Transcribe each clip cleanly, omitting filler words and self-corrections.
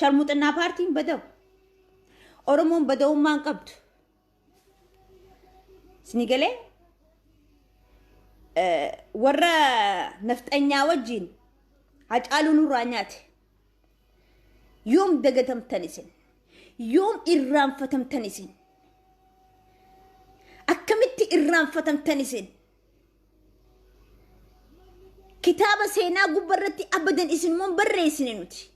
Sharmuxinnaa paartiin badawu. Oromoon badawummaa hin qabdu. Isinii galee warra nafxanyaa wajjin Hacaaluu nurraa nyaate. Yoom dagatamtan isin? Yoom irraanfatamtan isin? Akkamitti irraanfatamtan isin? Kitaaba seenaa gubba irratti abadan isin immoo hin barreessine nuti.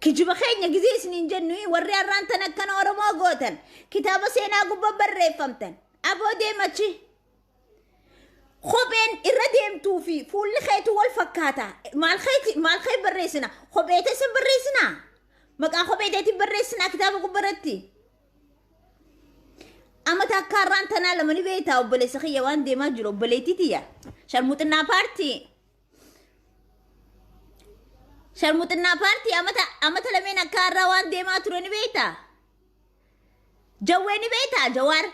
Kijiba keenya gizee isiniin jennu warri har'aan tan akkana Oromoo gootan kitaaba seenaa gubba barreeffamtan aboo deemachi. Kopheen irra deemtuu fi fuulli keetu wal fakkaata. Maal keeti maal kee barreessina? Kophee teessan barreessina? Maqaa kophee teetiin barreessina kitaaba gubba irratti? Amata akka har'aan tanaa lama ni beektaa obboleessa kiyya waan deemaa jiru obboleettii tiyya. Sharmuxinnaa paartii. Sharmuxinnaa paartii amata amata lameen akka har'aa waan deemaa ture ni beektaa? Jawwee ni beektaa Jawaar?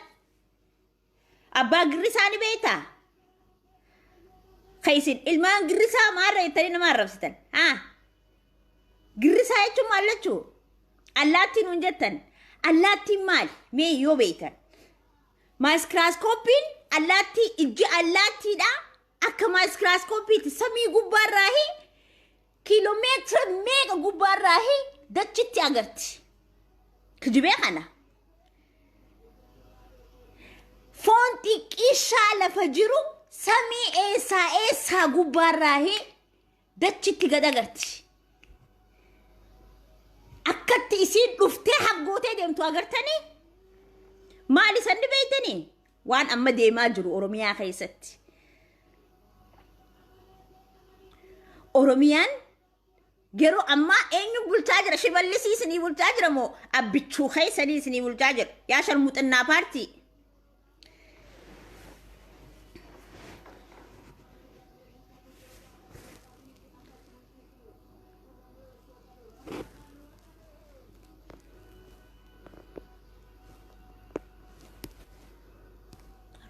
Abbaa girrisaa ni beektaa? Ka isin ilmaan girrisaa maarra jettanii nama arrabsitan. Haa? Girrisaa jechuun maal jechuu? Allaattii nuun jettan. Allaattiin maali? Mee yoo beektan. Maayiskiraaskooppiin allaattii ijji allaattiidha. Akka maayiskiraaskooppiitti samii gubbaarraahi kiiloomeetira meeqa gubbaarraahi dachitti agarti. Kijibee kana. Foon xiqqishaa lafa jiru samii eessaa eessaa gubbaarraahi dachitti gad agarti. Akkatti isiin dhuftee haggootee deemtu agartanii? Maali sanni beektanii? Waan amma deemaa jiru Oromiyaa keessatti. Oromiyaan yeroo ammaa eenyu bulchaa jira? Shimallisii isinii bulchaa jira moo abbichuu keessanii isinii bulchaa jira? Yaa sharmuxinnaa paartii.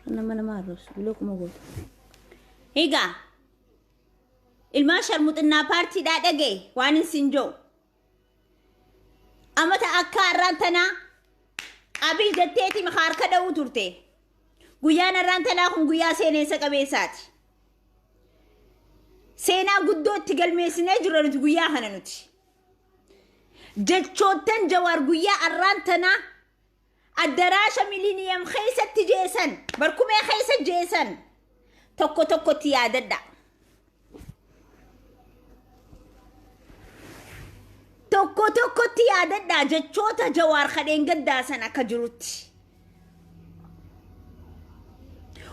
Nama nama arrabsu bilee kuma goota. Egaa ilmaan sharmuxinnaa paartiidhaa dhagaye waan hin siin jiru. Amata akka har'aan tanaa abiy jetteeti harka dha'uu turte. Guyyaan har'aan tanaa kun guyyaa seenessa qabeessaati. Seenaa guddoo itti galmeessinee jirra nuti guyyaa kana nuti. Jechoottan Jawaar guyyaa har'aan tanaa addaraasha miliiniyam keessatti jeesan barkumee keessa jeesan tokko tokkotti yaadadha. Tokko tokkotti yaadadhaa jechoota Jawaar kadheen gaddaasan akka jirutti.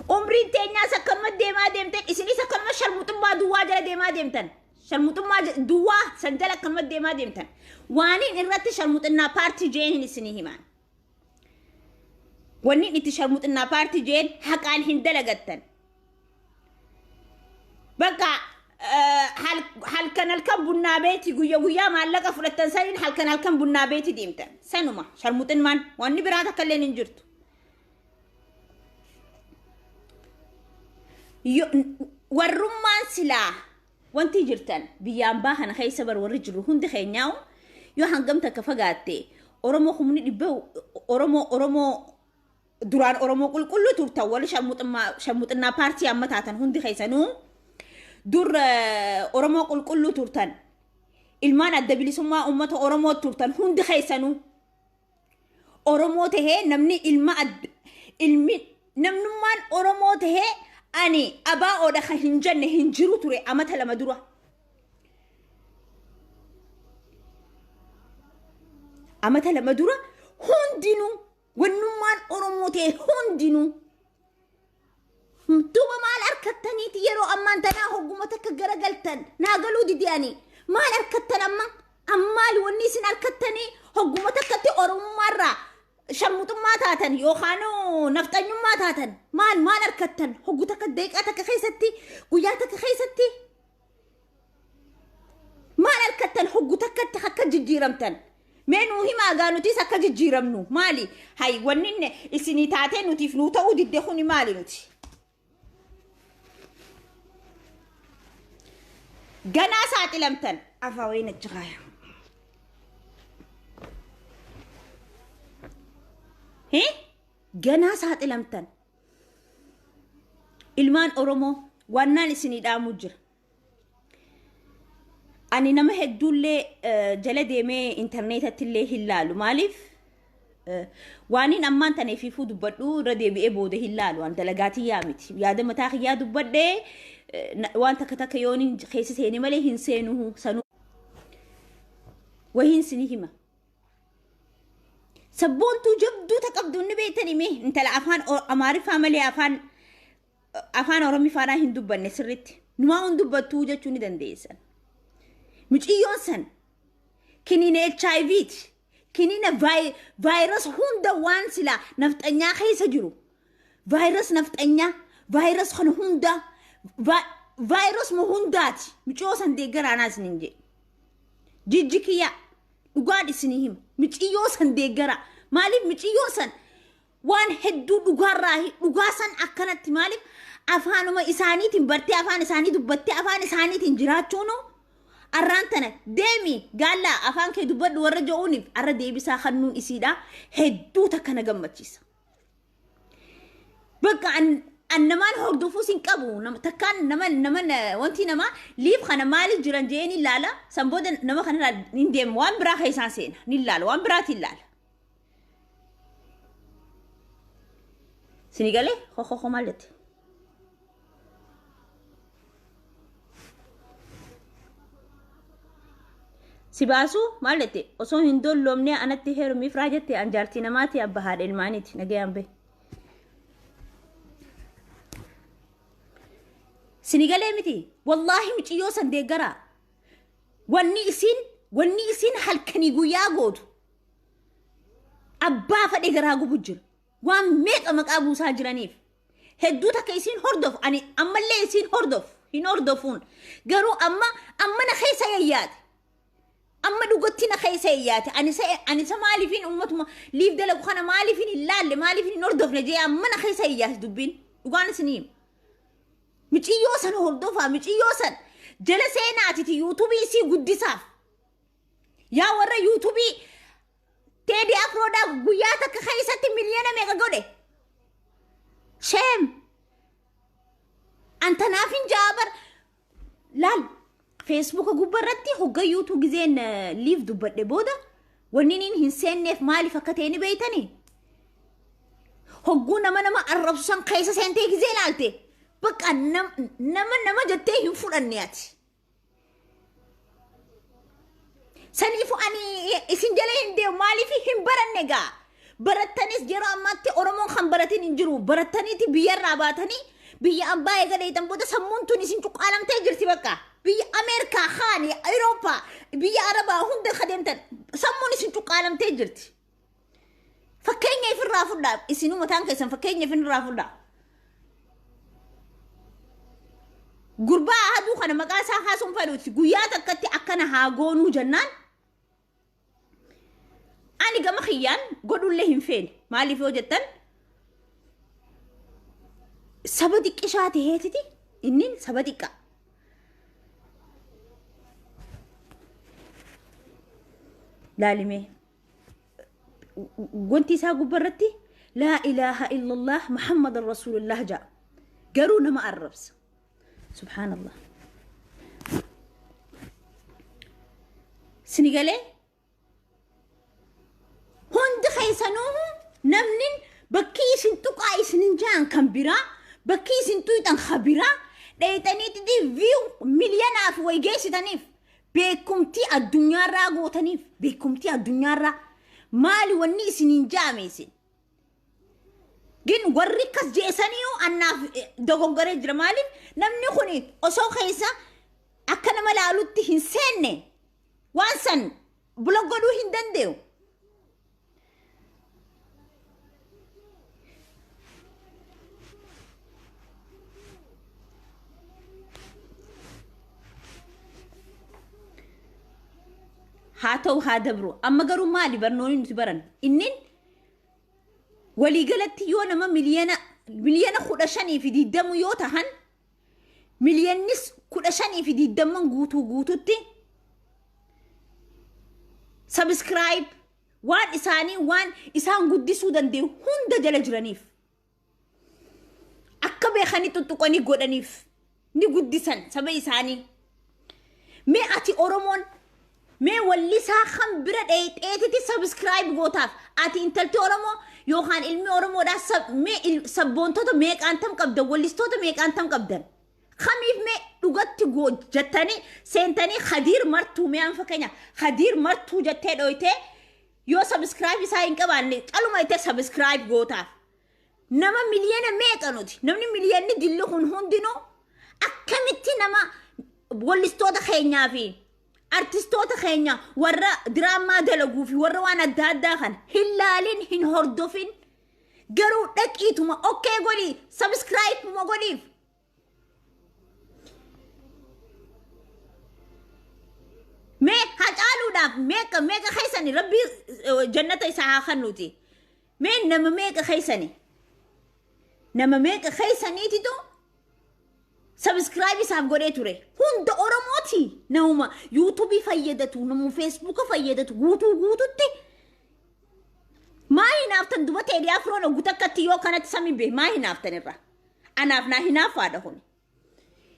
Umriin teenyaas akkanuma deemaa deemtan isinis akkanuma sharmuxummaa duwwaa jala deemaa deemtan. Sharmuxummaa duwwaa san jala akkanuma deemaa deemtan. Waaniin irratti sharmuxinnaa paartii jeen hin isinii himaan. Wanni itti sharmuxinnaa paartii jeen haqaan hin dalagattan. Bakka halkan halkan bunnaa beeti guyya guyyaa maallaqa fudhattan saniin halkan halkan bunnaa beeti deemtan. Sanuma sharmuxinmaan wanni biraa takka illee hin jirtu. Warrummaan silaa wanti jirtan biyya ambaa kana keessa bar warri jiru hundi keenyaa'u yoo hangam takka fagaatte Oromoo kumni dhibba Oromoo Oromoo duraan Oromoo qulqulluu turtan warri sharmuxinnaa paartii amma taatan hundi keessanuu dur Oromoo qulqulluu turtan ilmaan adda bilisummaa uummata Oromoo turtan hundi keessanuu Oromoo tahee namni ilma ilmi namnummaan Oromoo tahee ani abaa'oodha kan hin jenne hin jiru ture amata lama dura. Amata lama dura hundinuu Wannummaan Oromoo ta'e hundinuu duuba maal arkattaniiti yeroo ammaan tanaa hogguma takka garagaltan naa galuu dide ani maal arkattan amma ammaali wanni isin arkattanii hogguma takkatti Oromummaarraa sharmuxummaa taatan yookaan nafxanyummaa taatan maal maal arkattan hoggu takka daqiiqaa takka keessatti guyyaa takka keessatti Maal harkattan hoggu takkatti akka jijjiiramtan? Mee nuu himaa gaa nutis akka jijjiiramnu maali? Hay wanni inni isinii taatee nutiif nuu ta'uu didde kuni maali nuti? Ganaa saaxilamtan. Afaa wayii natti kaaya. Ganaa saaxilamtan. Ilmaan Oromoo, waannaan isinii dhaamuu jira. Ani nama hedduullee jala deemee intarneetatti illee hin laalu. Maaliif? Waaniin ammaan tana ifiifuu dubbadhu irra deebi'ee booda hin laalu. Waan dalagaa tiyyaa miti. Yaada mataa kiyyaa dubbadhee waan takka takka yoon keessa seene malee hin seenuu sanuu. Wahiin sinii hima. Sabboontuu jabduu ta qabdu inni beektanii mee intala afaan Amaariffaa malee afaan Oromifaadhaa hin dubbanne sirritti. Numaa hin dubbattuu jechuu ni dandeessan. Muciyyoon san kiniina HIVti. Kiniina vaayirasi hunda waan silaa nafxanyaa keessa jiru. Vaayirasi nafxanyaa, vaayirasi kana hunda, vaayirasuma hundaati. Muciyyoo san deeggaraa naas hin jedhe. Jijji kiyyaa dhugaan isinii hima. Muciyyoo san deeggaraa. Maaliif muciyyoo san waan hedduu dhugaarraa dhugaa san akkanatti maaliif afaanuma isaaniitiin bartee, afaan isaanii dubbattee, afaan isaaniitiin jiraachuunu arraan tana deemi gaallaa afaan kee dubbadhu warra je'uuniif arra deebisaa kannuun isiidha hedduu takka na gammachiisa. Bakka an namaan hordofuus hin qabu, takkaan nama wanti namaa liif kana maaliif jiran je'ee ni ilaala. San booda nama kanarraa hin deemu, waan biraa keessaan seena ni ilaala, waan biraatiin ilaala. Sini galee ho maal jette? Si baasuu maal jette? Osoo hin dolloomne anatti heerumiif raa jette. An jaartii namaati, abba haadha ilmaaniiti, nagayaan bahe. Sini galee miti? Wallaahi muciyyoo san deeggaraa. Wanni isin halkanii guyyaa gootu abbaa fadhe garaa gubu jira. Waan meeqa maqaa buusaa jiraniif. Hedduu takka isiin hordofu, ani ammallee isiin hordofu hin hordofuun, garuu amma na keessa yayyaate. Amma dhugatti na keessa yayyaate. Ani isa maaliifin uummatuma liif dalagu kana maaliifin hin laalle, maaliifin hin hordofne jee amma na keessa yayyaate dubbiin dhugaan isinii hima. Miciyyoo san hordofaa, miciyyoo san jala seenaatiti yuutuubii isii guddisaaf. Yaa warra yuutuubii Teedii Afroodhaa guyyaa takka keessatti miliyoona meeqa godhe? Shame. Antanaaf hin jaabar. Laal, feesbuuka gubbaa irratti hoggayyuutu gizeen liif dubbadhe booda wanni inni hin seenneef maaliif akka ta'e ni beeytanii? Hogguu nama arrabsu san keessa seentee gizee ilaalte bakka nama jettee hin fudhanne ati. Saniifu ani isin jala hin deemu, maaliif hin baranne gaa? Barattanis yeroo ammaatti Oromoon kan baratin hin jiru. Barattaniiti biyyarraa baatanii biyya ambaa eega dheeytan booda sammuun tun isin cuqqaalamtee jirti bakka. Biyya Ameerikaa, Haani, Awurooppaa, biyya Arabaa hunda ka deemtan sammuun isin cuqqaalamtee jirti. Fakkeenya ifirraa fudhaa. Isinuu mataan keessan fakkeenya ifirraa fudhaa. Gurbaa aduu kana maqaa isaa kaasuun fedhuuti guyyaa takkatti akkana haa goonuu jennaan ani gama kiyyaan godhullee hin feene. Maaliif yoo jettan, saba xiqqishaa taheetiti inni saba xiqqaa. Laalimee wanti isaa gubbarratti laa ilaaha illallah Muhammadan rasuulullah ja'a, garuu nama arrabsa. Subhaanallah. Sini galee? Hundi keessanuu namni bakkii isin tuqaa isinin jaan kan biraa, bakkii isin tuyxan ka biraa dheeyxaniititi view miliyanaaf way geessitaniif, beekumtii addunyaarraa gootaniif, beekumtii addunyaarraa maali wanni isiniin jaame isin? Gin warri akkas jeesaniyu annaaf dogoggoree jira. Maaliif namni kun osoo keessa akka nama laalutti hin seenne waan san block godhuu hin danda'u. Haa ta'u, haa dabru. Amma garuu maali barnoonni nuti baran? Innin waliigalatti yoo nama 15,000,000 fi 20 yoo tahan, miliyoonnis 15 fi 20 guutuu guututti subscribe Waan isaanii waan isaan guddisuu danda'u hunda jala jiraniif. Akka beekanii tuttuqanii godhaniif ni guddisan saba isaanii. Mee ati Oromoon mee wallisaa kan bira dheeyxeetiti subscribe gootaaf ati intalti Oromoo yookaan ilmi Oromoodhaa mee sabboontota meeqaan tam qabdan wallistoota meeqaan tam qabdan. Kamiif mee dhugatti jettanii seentanii Khadiir Martuu mee an fakkeenya Khadiir Martuu jettee dhoytee yoo subscribe isaa hin qabaanne caluma ittee subscribe gootaaf. Nama miliyoona meeqa nuti namni miliyoonni dilli kun hundinuu akkamitti nama wallistoota keenyaa fi artistoota keenya warra diraamaa dalaguu fi warra waan adda addaa kana hin laalin hin hordofin garuu dhaqiituma okay godhi subscribe ma godhiif. Mee Hacaaluudhaaf meeqa meeqa keessani rabbii jannata isaa haa kennuuti. Mee nama meeqa keessani nama meeqa keessaniititu subscribe isaaf godhee ture. Hunda Oromooti namuma yuutuubii fayyadatu namuma feesbuuka fayyadatu guutuu guututti. Maa hinaaftan duba Teedii Afroon oggu takkatti yoo kanatti sami bee maa hinaaftan irra. Anaaf naa hinaaffaadha kun.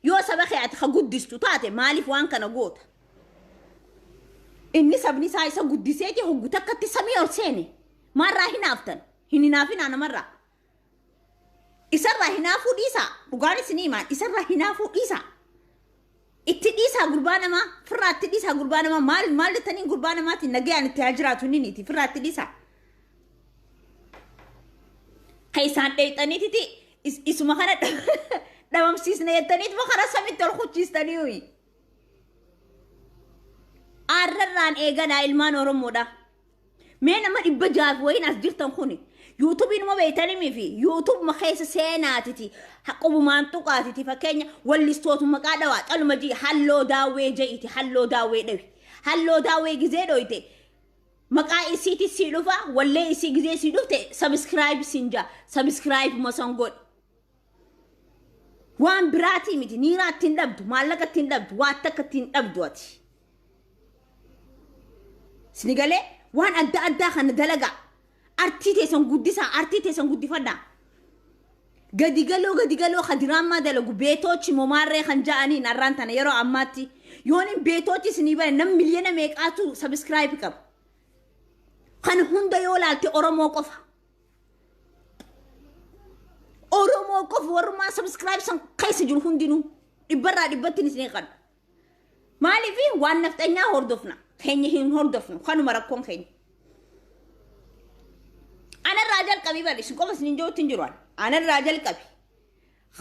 Yoo saba kee ati ka guddistu taate maaliif waan kana goota? Inni sabni isaa isa guddiseeti hoggu takkatti samii ol seene. Maarraa hinaaftan? Hin hinaafinaa namarraa. Isarraa hinaafuu dhiisaa. Dhugaan isinii himaan isarraa hinaafuu dhiisaa. Itti dhiisaa gurbaa namaa firraa itti dhiisaa gurbaa namaa maal maal jettaniin gurbaa namaatiin nagayaan itti haa jiraatu inni niiti firraa itti dhiisaa. Keessaan dheeyxaniititi isuma kana dhabamsiisne jettaniituma karaa samitti ol kuchiistanii uyi. Aarrarraan eegalaa ilmaan Oromoodha. Mee nama 600 fi wayiin as jirtan kuni yuutuubiin uma beeytanimii fi yuutuubuma keessa seenaatiti qubumaan tuqaatiti fakkeenya wallistootu maqaa dhawaa caluma jii halloo daawwee je'iti halloo daawwee dhawi halloo daawwee gizee dhoyte maqaa isiiti sii dhufa wallee isii gizee sii dhufte sabiskiraayib siin jaa sabiskiraayib masan godhi waan biraatii miti niiraa ittiin dhabdu maallaqa ittiin dhabdu waa takka ittiin dhabdu ati. Sini galee waan adda addaa kana dalagaa. Artii teessan guddisaa, artii teessan guddifadhaa. Gadi galoo gadi galoo ka diraamaa dalagu beetoochi momaarree kan ja'aniin arraan tana yeroo ammaatti yoon beetoochi isinii bare nam miliyoona meeqaatu sabiskiraayib qaba. Kan hunda yoo laalte Oromoo qofa. Oromoo qofa warrumaa sabiskiraayib san keessa jiru hundinuu dhibbarraa dhibbatti isinii qadha. Maaliif waan nafxanyaa hordofna keenya hin hordofnu kanuma rakkoon keenya. Anarraa jalqabii bari isin qofa isin hin jirutti hin jiru anarraa jalqabi.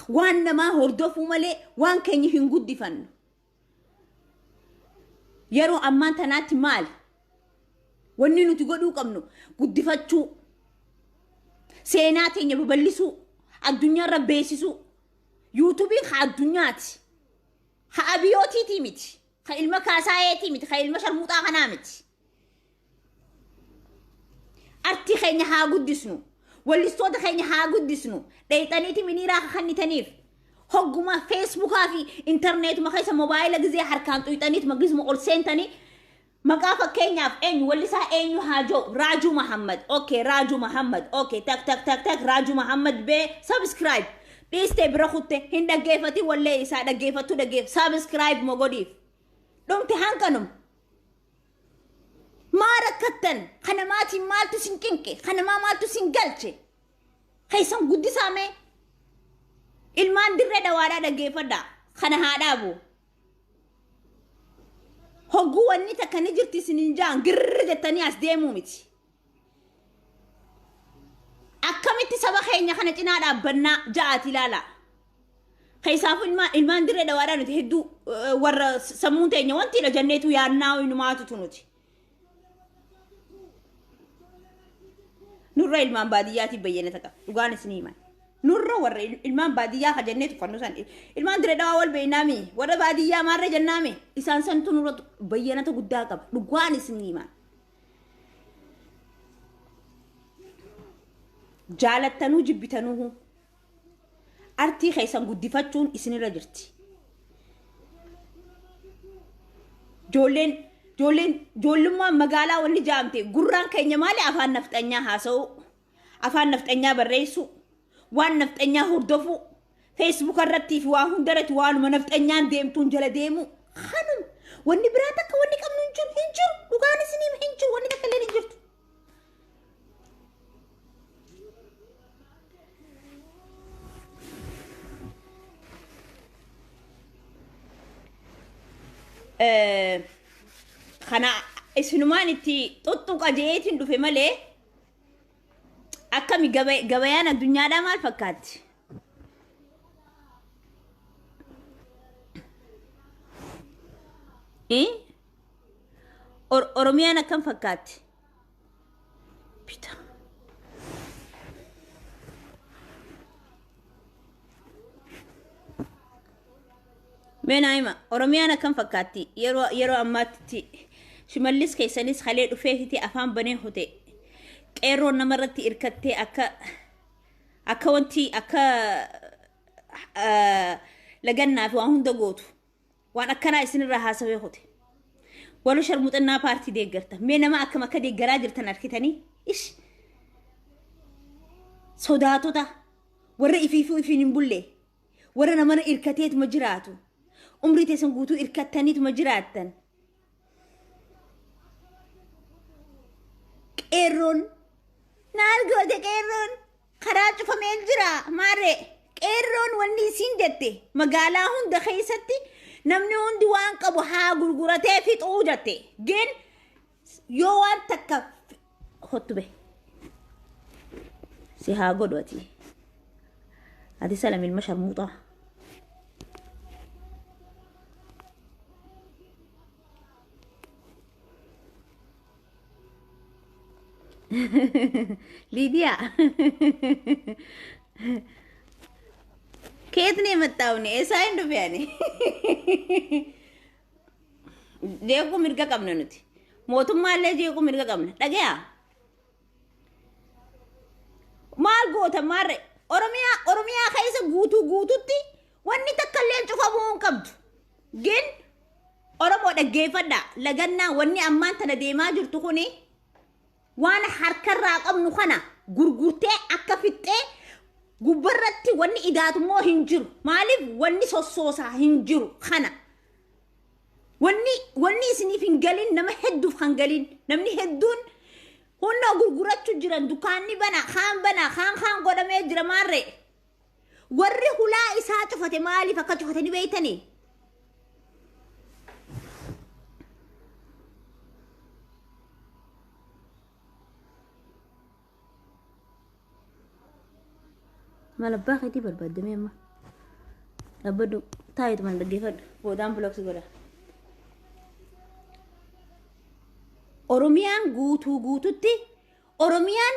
Waan namaa hordofuu malee waan keenya hin guddifannu. Yeroo ammaan tanaatti maali? Wanni nuti godhuu qabnu guddifachuu, seenaa teenya babal'isuu, addunyaarra beeksisuu. Yuutuubiin haa addunyaati. Ha abiyootiitii miti. Ka ilma kaasaayeetii miti. Ka ilma sharmuuxaa kanaa miti. Artii keenya haa guddisnu. Wallistoota keenya haa guddisnu. Dheeyxaniiti miniiraa kakannitaniif. Hogguma feesbuukaa fi intarneetuma keessa mobaayila gizee harkaan xuyxaniituma gizuma ol seentanii maqaa fakkeenyaaf eenyu wallisaa eenyu haa jiru Raajuu Mahammad. Okay Raajuu Mahammad. Okay tak tak tak tak Raajuu Mahammad bee subscribe. Dhiistee bira kutte hin dhaggeeffatin wallee isaa dhaggeeffattu dhaggeef subscribe mogodhiif. Dhumti hanqanum. Maa rakkattan kana maatiin maaltu sin cinqe kana maa maaltu sin galche. Keessan guddisaa mee ilmaan dirree dhawaadhaa dhaggeeffadhaa kana haa dhaabu. Hogguu wanni takka ni jirti isiniin jaan girri jettanii as deemuu miti. Akkamitti saba keenya kana cinaa dhaabbannaa ja'aati ilaala. Keessaafuu ilmaan dirree dhawaadhaa nuti hedduu warra sammuun teenya wantiidha jenneetu yaadnaa inumaatutu nuti. Nurra ilmaan baadiyyaatiif bayyana qaba. Dhugaan isinii himan. Nurra warra ilmaan baadiyyaa ka jennee tuffannu san ilmaan dirree dhawaa wal beeynaami warra baadiyyaa maarree jennaami isaan santu nurra bayyanata guddaa qaba. Dhugaan isinii himan. Jaalattanuu jibbitanuu artii keessan guddifachuun isinirra jirti. Ijoolleen Ijoolleen ijoollummaan magaalaa wanni jaamte gurraan keenya maali afaan nafxanyaa haasa'u, afaan nafxanyaa barreessu, waan nafxanyaa hordofu, Facebook irrattii fi waa hundarratti waanuma nafxanyaan deemtuun jala deemu. Kanuma wanni biraa takka wanni qabnu hin jiru, hin jiru, dhugaan isiniif hin jiru, wanni takka illee hin jirtu. Kana isinumaan itti xuxxuqa jeetiin dhufe malee akkami gabayaan addunyaadhaa maal fakkaatti? Oromiyaan akkam fakkaatti? Bita. Mee naa hima, Oromiyaan akkam fakkaatti yeroo ammaatti? Shimallis keessanis halee dhufeetiti afaan banee hote. Qeerroon namarratti irkattee akka wanti akka lagannaa fi waan hunda gootu waan akkanaa isinirraa haasawee hote. Warri sharmuxannaa paartii deeggarta. Mee nama akkam akka deeggaraa jirtan argitanii? Ish! Sodaatota warra ifiifuu ifiin hin bulle, warra namana irkateetuma jiraatu, umrii teessan guutuu irkattaniituma jiraattan. Qeerroon naal goote, qeerroon karaa cufamee jira maarree. Qeerroon wanni isiin jette magaalaa hunda keessatti namni hundi waan qabu haa gurguratee fixuu jette. Gin yoo waan takka hottu be si haa godhu, ati salam ilma sharmuuxaa. Liidiyaa, ከየት ነው የመጣው? እኔ eessaa hin dhufe ani? Jeequu mirga qabna nuti. Mootummaallee jeequu mirga qabna. Dhagayaa. Maal goota maarre? Oromiyaa keessa guutuu guututti wanni takka illee cufamuu hin qabdu. Gin Oromoo dhaggeeffadha. Lagannaa wanni ammaan tana deemaa jirtu kuni waan harkarraa qabnu kana gurgurtee akka fixxee gubbarratti wanni idaatummoo hin jiru. Maaliif wanni sossoosaa hin jiru kana. Wanni isiniif hin galin, nama hedduuf kan galin, namni hedduun hunda gurgurachuu jiran, dukkaanni bana, kaan bana, kaan kaan godhamee jira maarree. Warri hulaa isaa cufate maaliif akka cufate ni beeytanii? Maal abbaa keetii barbaaddamee amma? Dhaabbadhu, taa'itu mana dhaggeeffadhu, boodaan block godha. Oromiyaan guutuu guututti, Oromiyaan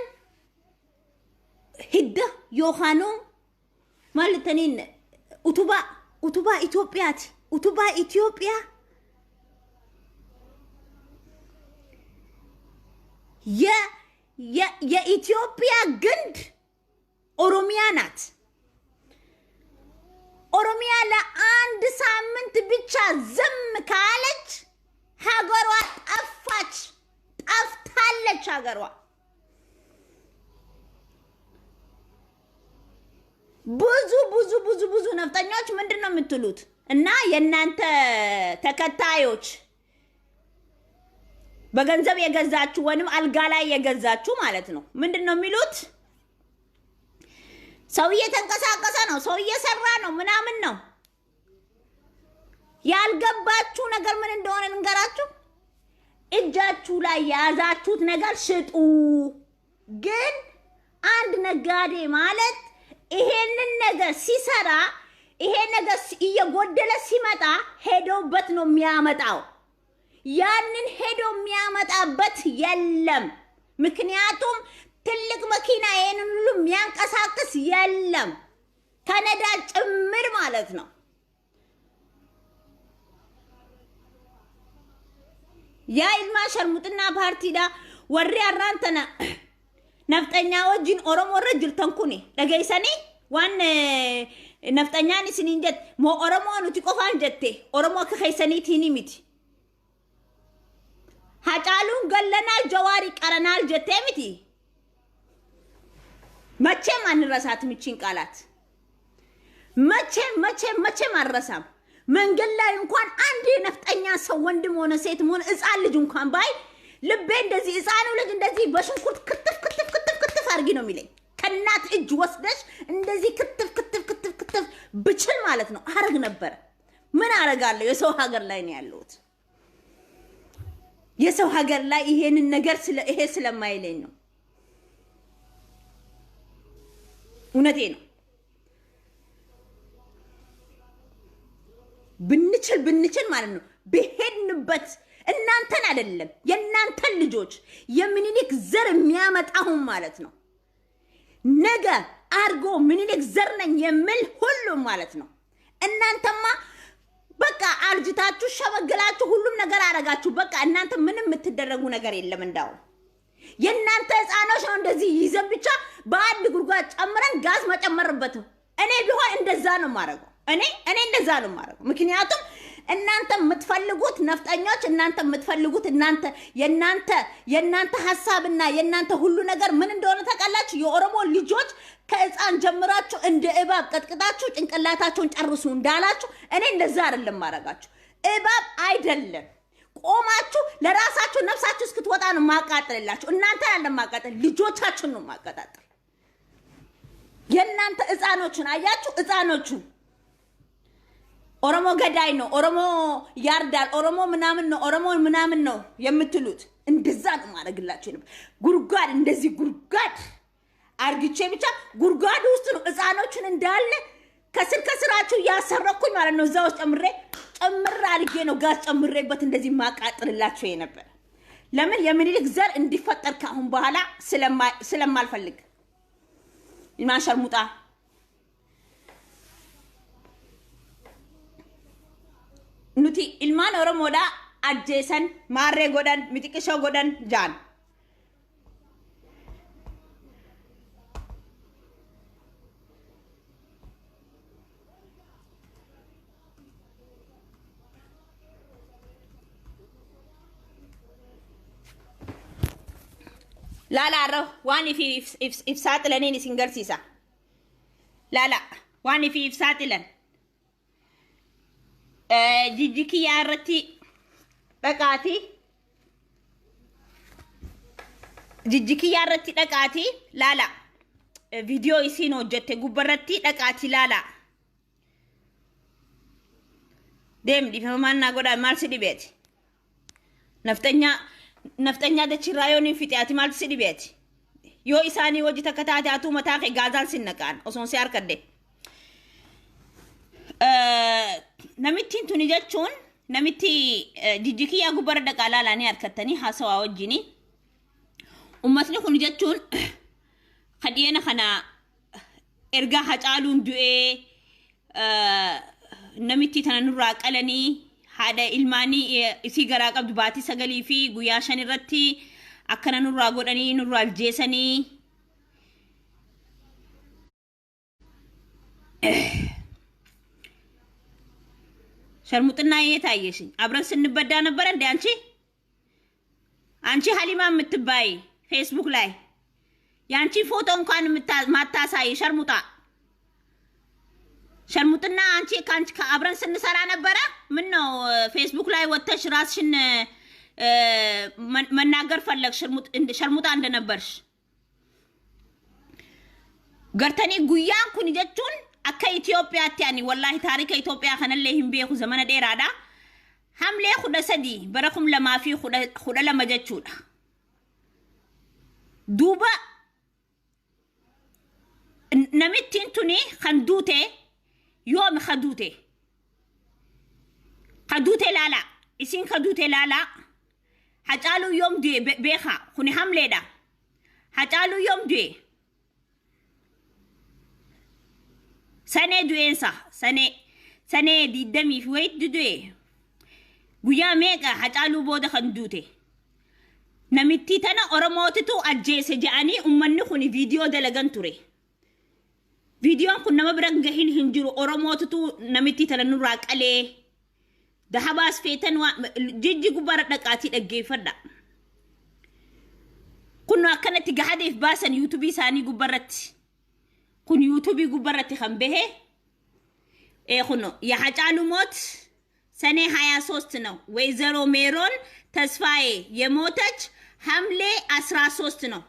hidda yookaanuu maal jettaniin, utubaa Itoophiyaati. Utubaa Itoophiyaa የኢትዮጵያ ግንድ ኦሮሚያ ናት። ኦሮሚያ ለአንድ ሳምንት ብቻ ዝም ካለች ሀገሯ ጠፋች፣ ጠፍታለች ሀገሯ። ብዙ ብዙ ብዙ ብዙ ነፍጠኞች ምንድን ነው የምትሉት? እና የእናንተ ተከታዮች በገንዘብ የገዛችሁ ወይንም አልጋ ላይ የገዛችሁ ማለት ነው። ምንድን ነው የሚሉት? ሰው እየተንቀሳቀሰ ነው፣ ሰው እየሰራ ነው፣ ምናምን ነው። ያልገባችሁ ነገር ምን እንደሆነ ልንገራችሁ። እጃችሁ ላይ የያዛችሁት ነገር ሽጡ። ግን አንድ ነጋዴ ማለት ይሄንን ነገር ሲሰራ ይሄ ነገር እየጎደለ ሲመጣ ሄዶበት ነው የሚያመጣው። ያንን ሄዶ የሚያመጣበት የለም። ምክንያቱም ትልቅ መኪና ይሄንን ሁሉ የሚያንቀሳቅስ የለም፣ ከነዳጅ ጭምር ማለት ነው። Yaa ilmaa sharmuxinaa paartiidha, warri har'aan tana nafxanyaa wajjin Oromoo irra jirtan kuni dhageessanii waan nafxanyaan isiniin jette, moo Oromoo nuti qofaan jette? Oromoo akka keessaniitiin miti. Hacaaluun gallanaa Jawaarii qaranaal jettee miti. መቼም አንረሳትም ይቺን ቃላት። መቼም መቼም መቼም አንረሳም። መንገድ ላይ እንኳን አንድ የነፍጠኛ ሰው ወንድም ሆነ ሴትም ሆነ ሕፃን ልጅ እንኳን ባይ ልቤ እንደዚህ ሕፃኑ ልጅ እንደዚህ በሽንኩርት ክትፍ ክትፍ ክትፍ ክትፍ አድርጊ ነው የሚለኝ። ከእናት እጅ ወስደሽ እንደዚህ ክትፍ ክትፍ ክትፍ ክትፍ ብችል ማለት ነው አረግ ነበረ። ምን አረጋለሁ? የሰው ሀገር ላይ ነው ያለሁት። የሰው ሀገር ላይ ይሄንን ነገር ይሄ ስለማይለኝ ነው። እውነቴ ነው። ብንችል ብንችል ማለት ነው ብሄድንበት እናንተን አይደለም የእናንተን ልጆች የሚኒሊክ ዘር የሚያመጣሁን ማለት ነው ነገ አድርጎ ምኒልክ ዘር ነኝ የሚል ሁሉም ማለት ነው። እናንተማ በቃ አርጅታችሁ ሸመግላችሁ ሁሉም ነገር አረጋችሁ። በቃ እናንተ ምንም የምትደረጉ ነገር የለም። እንዳው የእናንተ ህፃኖች ነው እንደዚህ ይዘን ብቻ በአንድ ጉድጓድ ጨምረን ጋዝ መጨመርበት። እኔ ቢሆን እንደዛ ነው የማደርገው። እኔ እንደዛ ነው የማደርገው። ምክንያቱም እናንተ የምትፈልጉት ነፍጠኞች፣ እናንተ የምትፈልጉት እናንተ የእናንተ ሀሳብና የእናንተ ሁሉ ነገር ምን እንደሆነ ታውቃላችሁ? የኦሮሞ ልጆች ከህፃን ጀምራችሁ እንደ እባብ ቀጥቅጣችሁ ጭንቅላታቸውን ጨርሱ እንዳላችሁ፣ እኔ እንደዛ አይደለም ማድረጋችሁ። እባብ አይደለም ቆማችሁ ለራሳችሁ ነፍሳችሁ እስክትወጣ ነው ማቃጠልላችሁ። እናንተ ያለ ማቃጠል ልጆቻችሁን ነው ማቀጣጠል። የእናንተ ህፃኖቹን አያችሁ፣ ህፃኖቹን ኦሮሞ ገዳይ ነው፣ ኦሮሞ ያርዳል፣ ኦሮሞ ምናምን ነው፣ ኦሮሞ ምናምን ነው የምትሉት፣ እንደዛ ነው ማድረግላችሁ ነበር። ጉድጓድ እንደዚህ ጉድጓድ አርግቼ ብቻ ጉድጓድ ውስጥ ነው ህፃኖቹን እንዳለ ከስር ከስራችሁ እያሰረኩኝ ማለት ነው። እዛ ውስጥ ጨምሬ ጨምር አድርጌ ነው ጋዝ ጨምሬበት እንደዚህ ማቃጥልላቸው የነበር። ለምን የሚኒሊክ ዘር እንዲፈጠር ከአሁን በኋላ ስለማልፈልግ። ማሸርሙጣ nuti ilmaan Oromoodhaa ajjeesan, maarree godhan, mixiqishoo godhan jaan. Laala har'a waan ifi if saaxilaniin isin garsiisa. Laala waan ifi if saaxilan. Jijji kiyyaa irratti dhaqaatii jijji kiyyaa irratti dhaqaatii laala viidiyoo isiin hojjette gubbarratti dhaqaatii laala. Deemi dhiifama maal naa godhaa maal si dhibeeti? Nafxanyaa nafxanyaa dachirraa yoo niin fixe ati maaltu si dhibeeti? Yoo isaanii wajji takka taate atuu mataa kee gaazaan sin naqaan osoon si harkadde. Namittiin tuni jechuun namitti jijji kiyyaa gubbarra dhaqaa laalaa ni harkattanii haasawaa wajjini. Uummatni kun jechuun kadhiyeena kana ergaa Hacaaluun du'ee namitti tana nurraa qalanii haadha ilmaanii isii garaa qabdu baatii 9 fi guyyaa 5 irratti akkana nurraa godhanii nurraa aljeesanii. ሸርሙጥና የታየሽኝ አብረን ስንበዳ ነበረ እንዴ? አንቺ አንቺ ሀሊማ የምትባይ ፌስቡክ ላይ የአንቺ ፎቶ እንኳን ማታሳይ ሸርሙጣ ሸርሙጥና አንቺ ከአንቺ አብረን ስንሰራ ነበረ። ምን ነው ፌስቡክ ላይ ወጥተሽ ራስሽን መናገር ፈለግሽ? ሸርሙጣ እንደነበርሽ gartanii guyyaan kun jechuun akka Itoophiyaatti ani wallaahi taarika Itoophiyaa kanallee hin beeku zamana dheeraadha. Hamlee 13 bara 2012 jechuudha. Duuba namittiin tuni kan duute yoomi ka duute? Ka duute laala. Isin ka duute laala. Hacaaluu yoom du'e beeka kuni hamleedha. Hacaaluu yoom du'e? Sanee du'eensa sanee sanee diidamii fi wayitti du'e. Guyyaa meeqa Hacaaluu booda kan duute? Namittii tana Oromootitu ajjeese jedhanii uummanni kun viidiyoo dalagan ture. Viidiyoon kun nama bira gahin hin jiru Oromootitu namittii tana nurraa qalee. Dahabaas feetan jijji gubbaarra dhaqaatii dhaggeeffadha. Kunoo akkanatti gahadeef baasan yuutuubii isaanii gubbarratti. Kun yuutuubii gubbarratti kan bahe kunoo የሀጫሉ ሞት ሰኔ 23 ነው። ወይዘሮ ሜሮን ተስፋዬ የሞተች ሐምሌ 13 ነው።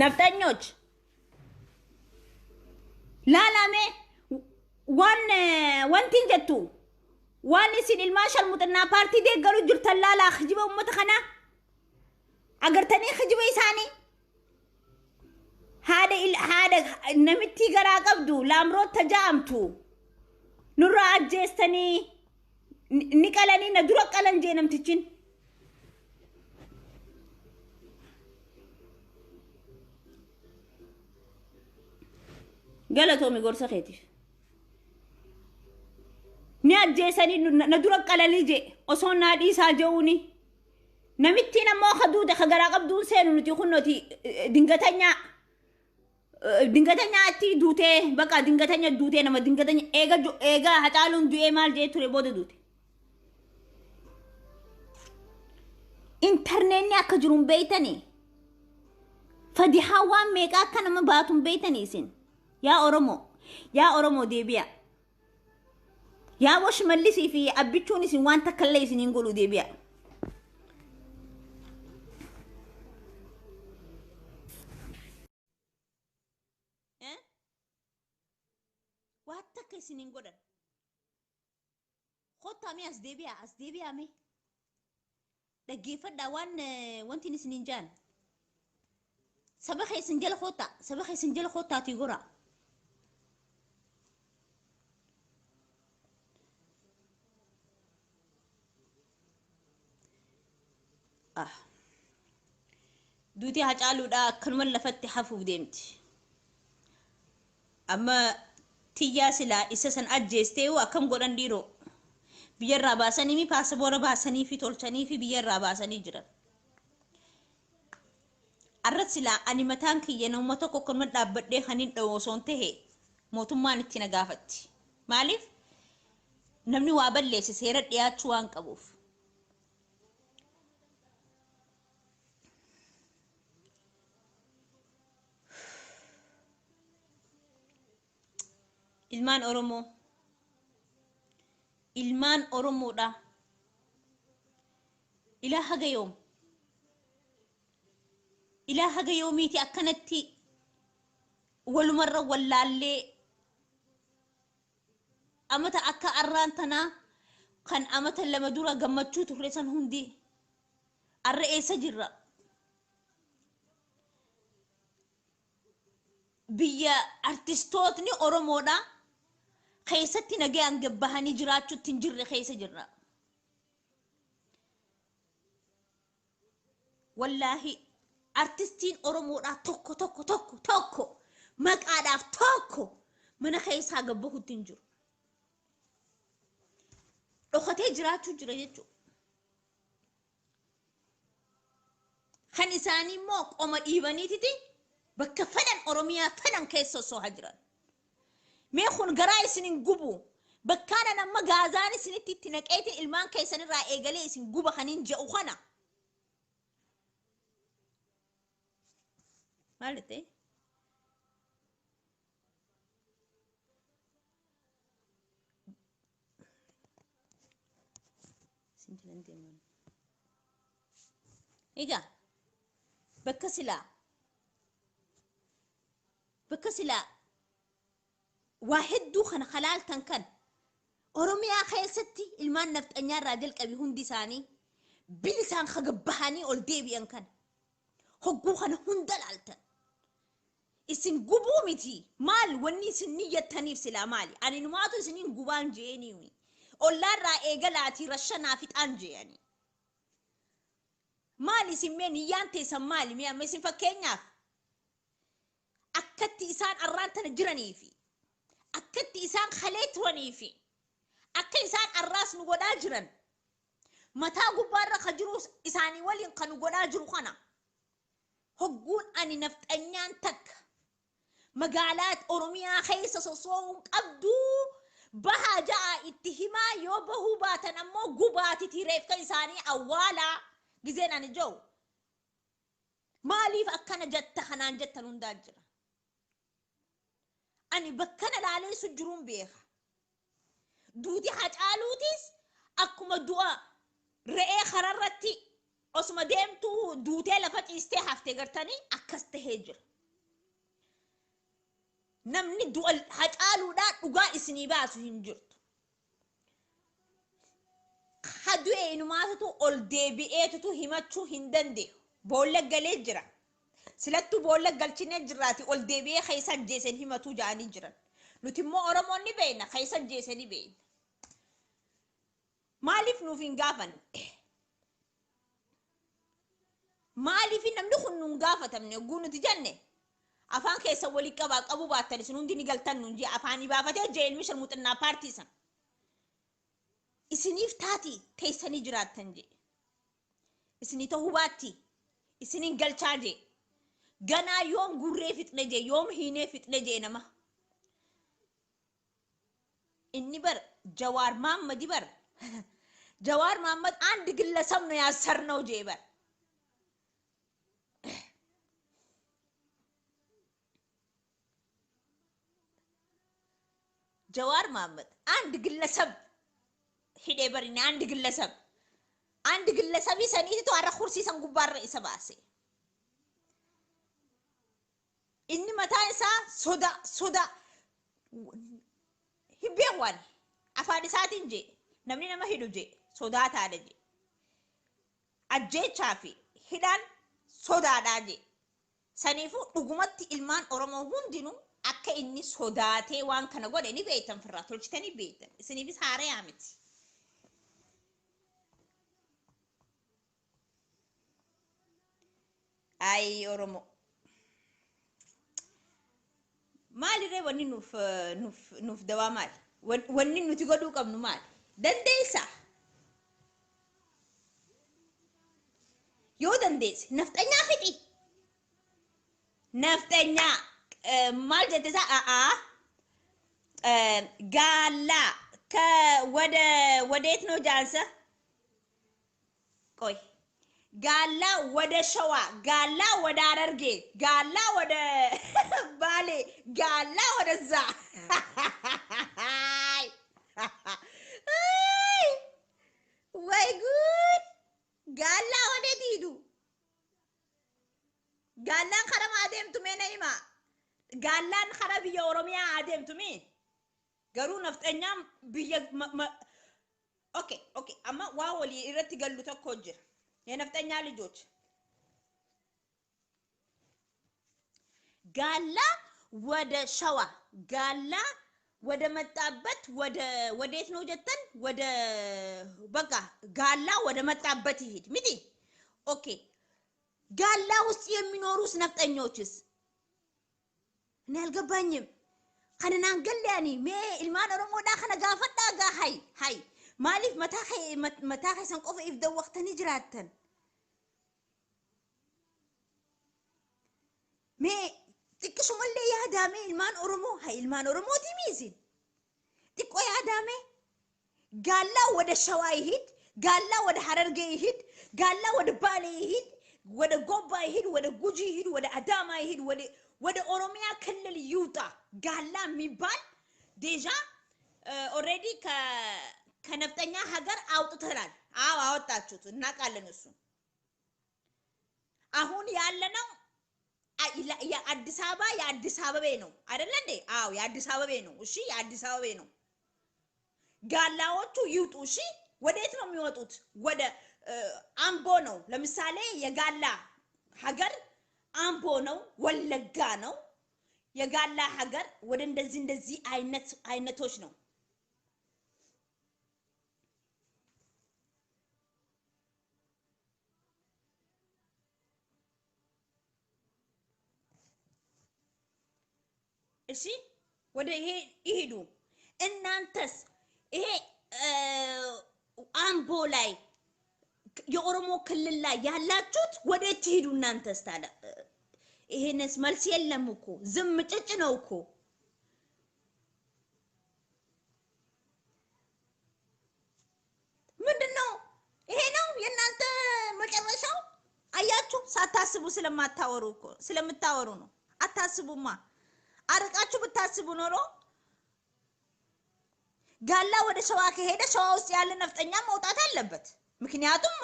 ነፍጠኞች ላላሜ ዋን ወንቲን ጀቱ waan isin ilmaan sharmuxinnaa paartii deeggaruu jirtan laalaa kijiba uummata kanaa agartanii kijiba isaanii haadha haadha namittii garaa qabdu laamroota ja'amtu nurraa ajjeestanii ni qalanii na dura qalan jee namtichin. Galatoomi gorsa keetiif. Ni ajjeesanii na dura qalanii jee osoo naa dhiisaa je'uuni. Namittiin ammoo ka duute ka garaa qabduun seenu nuti kunnooti dingatanyaa dingatanyaatti duutee bakka dingatanya duutee nama dingatanya eega eega Hacaaluun du'ee maal jee ture booda duute. Intarneetni akka jiru hin beeytanii. Fadihaa waan meeqa akka nama baatu hin beeytanii isin. Yaa Oromoo, yaa Oromoo deebi'a. Yaa Shimallisii fi Abbichuun isin waan takka illee isiniin godhu deebi'a. Waan takka isiniin godhan. Kottaa mee as deebi'a, as deebi'a mee. Dhaggeeffadhaa waan wanti isiniin jaan. Saba keessan jala kottaa, saba keessan jala kottaatii gora. Duuti Hacaaluudhaa akkanuma lafatti hafuuf deemti. Amma tiyyaa silaa isa san ajjeestee akkam godhan dhiiroo? Biyyarraa baasanii mi paasapoora baasanii fi tolchanii fi biyyarraa baasanii jiran. Arra silaa ani mataan kiyya nama tokko akkanuma dhaabbadhee kan hin dha'u osoo hin tahe mootummaan itti na gaafatti. Maaliif? Namni waa balleesse seera dhiyaachuu waan qabuuf. Ilmaan Oromoo. Ilmaan Oromoodha. Ilaa haga yoom? Ilaa haga yoomiiti akkanatti walumarra wallaallee amata akka arraan tanaa kan amata lama dura gammachuu turre san hundi arra eessa jirra? Biyya artistootni Oromoodha keessatti nagayaan gabbahanii jiraachuutti hin jirre keessa jirra. Wallaahi artistiin Oromoodha tokko tokko tokko tokko maqaadhaaf tokko mana keessaa gabbahuutti hin jiru. Dhokatee jiraachuu jira jechuudha. Kan isaanii immoo qoma dhiibaniititi bakka fedhan Oromiyaa fedhan keessa sosohaa jiran. Mee kun garaa isin hin gubu. Bakkaanan amma gaazaan isinitti itti naqeetiin ilmaan keessanirraa eegalee isin guba kan hin je'u kana. Maal jettee? Isin jalan deeman. Egaa bakka silaa waa hedduu kana halaaltan kan Oromiyaa keessatti ilmaan nafxanyaa irraa jalqabi hundi isaanii bilisaan hagabbahanii ol deebi'an kan hogguu kana hunda laaltan. Isin gubuu miti maal wanni isin niyyattaniif silaa maali? Ani numaatu isiniin gubaan je'anii ollaarraa eegalaatii rashanaa fixaan je'anii. Maali isin mee niyyaan teessan maali mee amma isin fakkeenyaaf akkatti isaan arraan tana jiranii fi akkatti isaan kalee turanii fi akka isaan arraas nu godhaa jiran mataa gubbaarra ka jiru isaanii waliin kan nu godhaa jiru kana hogguun ani nafxanyaan takka Magaalaa Oromiyaa keessa soso'uun qabduu bahaa ja'a itti himaa yoo bahuu baatan ammoo gubaatiti reefka isaanii awwaalaa gizeen ani jiru. Maaliif akkana jetta kanaan jettan hundaa jira. Ani bakkana laaleessu jiruun beeka. Duuti Hacaaluutis akkuma du'a re'ee kararratti osuma deemtuu duutee lafa ciistee haftee gartanii akkas tahee jira. Namni du'a Hacaaluudhaa dhugaa isinii baasu hin jirtu. Hadu'e inumaatutu ol deebi'eetutu himachuu hin danda'u. Boolla galee jira. Silattuu boolla galchinee jirraati ol deebi'ee keessa ajjeesen himatuu ja'anii jiran. Nuti immoo Oromoon ni beekna keessa ajjeesen ni beekna. Maaliif nuuf hin gaafanne? Maaliif namni kun nuun gaafatamne oguu nuti jenne? Afaan keessa walii qabaa qabu baattan isin hundi ni galtan nuun jee afaanii baafatee jee ilmi sharmuxinnaa paartii san. Isiniif taati teessanii jiraattan jee. Isinii ta'uu baatti. Isiniin galchaa jee. Ganaa yoom gurree fixne jee yoom hiinee fixne jee nama. Inni bar Jawaar Maammadi bar Jawaar Maammad አንድ ግለሰብ ነው ያሰርነው jee bar. ጀዋር መሐመድ አንድ ግለሰብ ሂዴ በሪኒ አንድ ግለሰብ አንድ ግለሰብ ሰኒቱ አረ ኩርሲ ሰን ጉባረ ኢሰባሴ inni mataa isaa soda soda hin beekwani afaan isaatiin jee namni nama hidhu jee sodaataadha jee ajjeechaa fi hidhaan sodaadhaa jee saniifuu dhugumatti ilmaan Oromoo hundinuu akka inni sodaatee waan kana godhe ni beektan firraa tolchitanii beektan isiniifis haarayaa miti. Ay Oromoo. Maalirree wanni nuuf nuuf nuuf dawaa maali? Wanni nuti godhuu qabnu maali? Dandeessaa? Yoo dandeesse nafxanyaa fixi. Nafxanyaa maal jette isaa a'aa gaallaa ka ወደ ወዴት ነው ጃንሰ? ቆይ ጋላ ወደ ሸዋ፣ ጋላ ወደ ሐረርጌ፣ ጋላ ወደ ባሌ፣ ጋላ ወደዛ። ወይ ጉድ! ጋላ ወዴት ይሂዱ? Gaallaan karaa adeemtu mee na hima. Gaallaan karaa biyya Oromiyaa adeemtu mi? Garuu nafxanyaan biyya okay okay amma waa walii irratti gallu tokko jira. የነፍጠኛ ልጆች ጋላ ወደ ሸዋ ጋላ ወደ መጣበት ወደ ወዴት ነው ጀተን ወደ በቃ ጋላ ወደ መጣበት ይሄድ ሚቲ ኦኬ ጋላ ውስጥ የሚኖሩስ ነፍጠኞችስ እኔ አልገባኝም። ከነናን ገለያኒ ሜ ilmaan Oromoodhaa kana gaafadhaa gaa hay hay maaliif mataa keessan qofa if dawwaqtanii jiraattan? Mee xiqqisumallee yaadaame ilmaan Oromoo hay ilmaan Oromooti miisin xiqqoo yaadaame ጋላ ወደ ሸዋ ይሂድ፣ ጋላ ወደ ሐረርጌ ይሂድ፣ ጋላ ወደ ባሌ ይሂድ፣ ወደ ጎባ ይሂድ፣ ወደ ጉጂ ይሂድ፣ ወደ አዳማ ይሂድ፣ ወደ ኦሮሚያ ክልል ይውጣ። ጋላ የሚባል déjà already ከነፍጠኛ ሀገር አውጥተናል። አዎ አወጣችሁት፣ እናውቃለን። እሱ አሁን ያለነው የአዲስ አበባ የአዲስ አበቤ ነው አይደለ እንዴ? አዎ የአዲስ አበቤ ነው። እሺ የአዲስ አበቤ ነው። ጋላዎቹ ይውጡ። እሺ ወዴት ነው የሚወጡት? ወደ አምቦ ነው። ለምሳሌ የጋላ ሀገር አምቦ ነው፣ ወለጋ ነው። የጋላ ሀገር ወደ እንደዚህ እንደዚህ አይነት አይነቶች ነው። እሺ ወደ ይሄ ይሄዱ። እናንተስ ይሄ አምቦ ላይ የኦሮሞ ክልል ላይ ያላችሁት ወዴት ትሄዱ? እናንተስ ታዲያ ይሄንስ መልስ የለም እኮ ዝም ጭጭ ነው እኮ። ምንድነው ይሄ ነው የእናንተ መጨረሻው? አያችሁ፣ ሳታስቡ ስለማታወሩ እኮ ስለምታወሩ ነው። አታስቡማ። አርቃችሁ ብታስቡ ኖሮ ጋላ ወደ ሸዋ ከሄደ ሸዋ ውስጥ ያለ ነፍጠኛ መውጣት አለበት። ምክንያቱም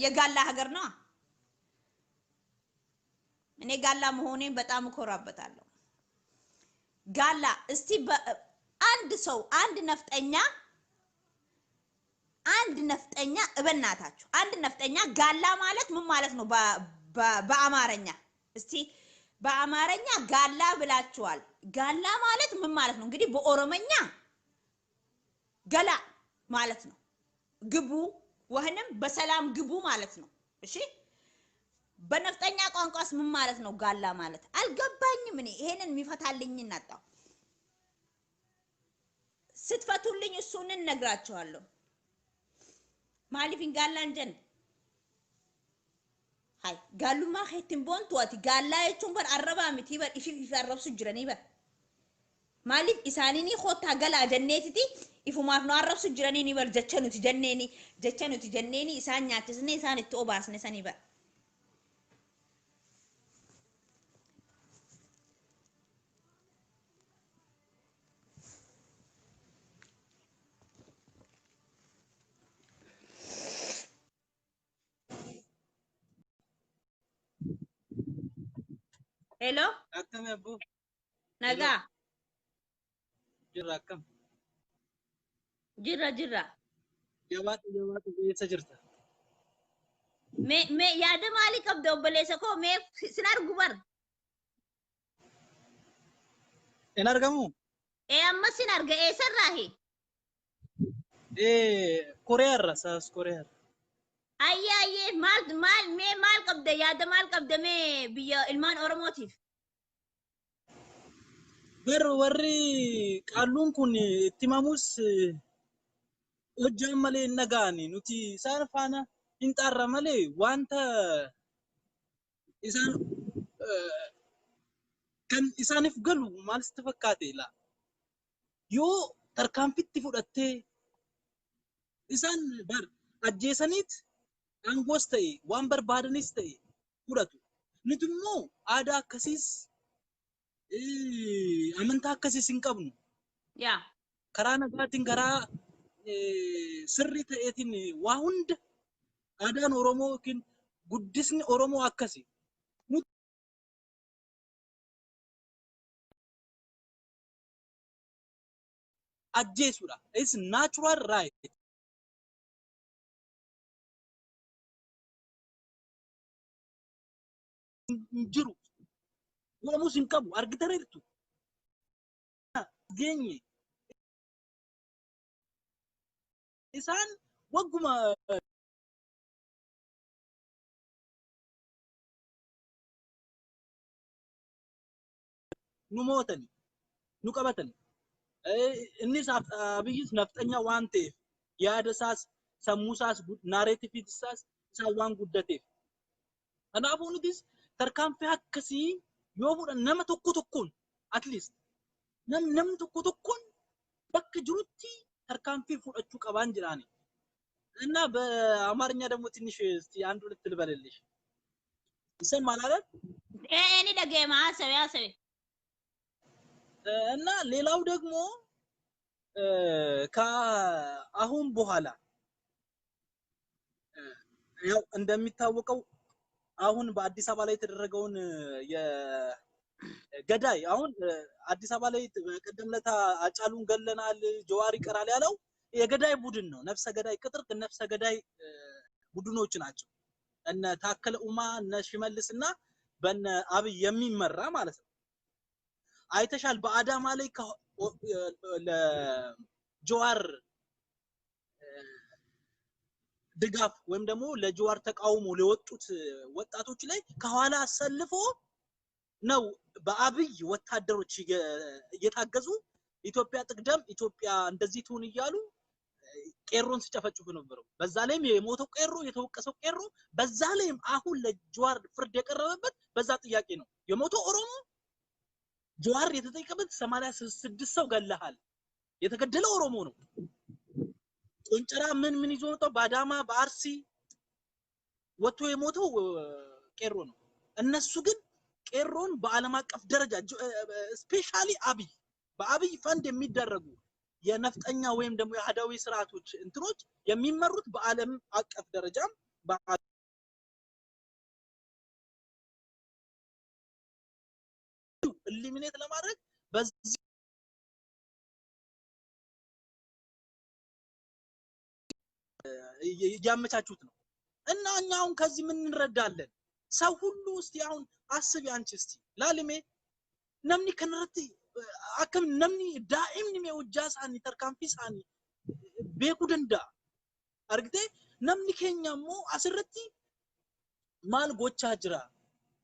የጋላ ሀገር ነው። እኔ ጋላ መሆኔን በጣም እኮራበታለሁ። ጋላ እስቲ አንድ ሰው አንድ ነፍጠኛ አንድ ነፍጠኛ እበናታችሁ አንድ ነፍጠኛ ጋላ ማለት ምን ማለት ነው? በአማርኛ እስቲ በአማርኛ ጋላ ብላችኋል። ጋላ ማለት ምን ማለት ነው? እንግዲህ በኦሮመኛ ገላ ማለት ነው። ግቡ ወህንም በሰላም ግቡ ማለት ነው። እሺ በነፍጠኛ ቋንቋስ ምን ማለት ነው ጋላ ማለት? አልገባኝም። እኔ ይሄንን የሚፈታልኝ እናጣው። ስትፈቱልኝ እሱን እነግራችኋለሁ። Maaliif hin gaallaan jenne? Hay gaallummaa keettiin boontu ati gaallaa jechuun bar arrabaa miti bar ifi ifi arrabsu jiranii bar. Maaliif isaanii koottaa galaa jenneetiti ifumaaf nu arrabsu jiranii ni bar jecha nuti jenneeni jecha nuti jenneeni isaan nyaachisne isaan itti obaasne sanii bar. Hello? Akkami abboo? Nagaa. Jirra akkam? Jirra jirra. Jabaadhu jabaadhu eessa jirta? Mee mee yaada maalii qabda obboleessa koo mee sin argu bar. Hin argamu? Ee amma sin arga eessarraahi? Ee Koreyaarra saas Koreyaarra. Ayyee ayyee maal maal mee maal qabda yaada maal qabda mee biyya ilmaan Oromootiif? Bar warri qaalluun kun itti himamus hojjaan malee hin dhaga'ani. Nuti isaan faana hin xaarra malee wanta isaan kan isaaniif galu maal sitti fakkaate laa? Yoo tarkaanfitti fudhattee isaan bar ajjeesaniit aangoos ta'e waan barbaadanis ta'e fudhatu. Nuti immoo aadaa akkasiis amantaa akkasiis hin qabnu. Yaa. Karaa nagaatiin karaa sirrii ta'eetiin waa hunda aadaan Oromoo yookiin guddisni Oromoo akkasi. Ajjeesuudha. It's natural right. Hin jiru. Godhamus hin qabu. Argitaniirtu. Geenye. Isaan wagguma nu mootani. Nu qabatani. Innis Abiyyis nafxanya waan ta'eef yaada isaas sammuu isaas naareetifii isaas isaan waan guddateef. Kanaafuu nutis tarkaanfii akkasii yoo fudhan nama tokko tokkoon at least namni tokko tokkoon bakka jirutti tarkaanfii fudhachuu qabaan jiraani. እና በአማርኛ ደግሞ ትንሽ እስቲ አንድ ሁለት ልበልልሽ። ይሰማል አይደል? Ee ni dhageema haasawee haasawee. እና ሌላው ደግሞ ከአሁን በኋላ ያው እንደሚታወቀው አሁን በአዲስ አበባ ላይ የተደረገውን የገዳይ አሁን አዲስ አበባ ላይ በቀደም ለታ አጫሉን ገለናል ጀዋር ይቀራል ያለው የገዳይ ቡድን ነው። ነፍሰ ገዳይ ቅጥር ነፍሰ ገዳይ ቡድኖች ናቸው። እነ ታከለ ኡማ እነ ሽመልስና በነ አብይ የሚመራ ማለት ነው። አይተሻል። በአዳማ ላይ ለጀዋር ድጋፍ ወይም ደግሞ ለጀዋር ተቃውሞ ለወጡት ወጣቶች ላይ ከኋላ አሰልፎ ነው በአብይ ወታደሮች እየታገዙ ኢትዮጵያ ትቅደም፣ ኢትዮጵያ እንደዚህ ትሁን እያሉ ቄሮን ሲጨፈጭፉ ነበረው። በዛ ላይም የሞተው ቄሮ የተወቀሰው ቄሮ፣ በዛ ላይም አሁን ለጀዋር ፍርድ የቀረበበት በዛ ጥያቄ ነው። የሞተው ኦሮሞ ጀዋር የተጠየቀበት 86 ሰው ገለሃል፣ የተገደለ ኦሮሞ ነው። ቆንጨራ ምን ምን ይዞ መጣው? በአዳማ በአርሲ ወጥቶ የሞተው ቄሮ ነው። እነሱ ግን ቄሮን በዓለም አቀፍ ደረጃ specially አብይ በአብይ ፈንድ የሚደረጉ የነፍጠኛ ወይም ደግሞ የአህዳዊ ስርዓቶች እንትኖች የሚመሩት በዓለም አቀፍ ደረጃም eliminate ለማድረግ በዚህ እያመቻቹት ነው። እና እኛ አሁን ከዚህ ምን እንረዳለን? ሰው ሁሉ እስቲ አሁን አስቢ አንቺ እስቲ ላልሜ namni kanarratti akkam namni daa'imni mee hojjaa isaanii tarkaanfii isaanii beekuu danda'a. Argitee namni keenya immoo asirratti maal gochaa jira?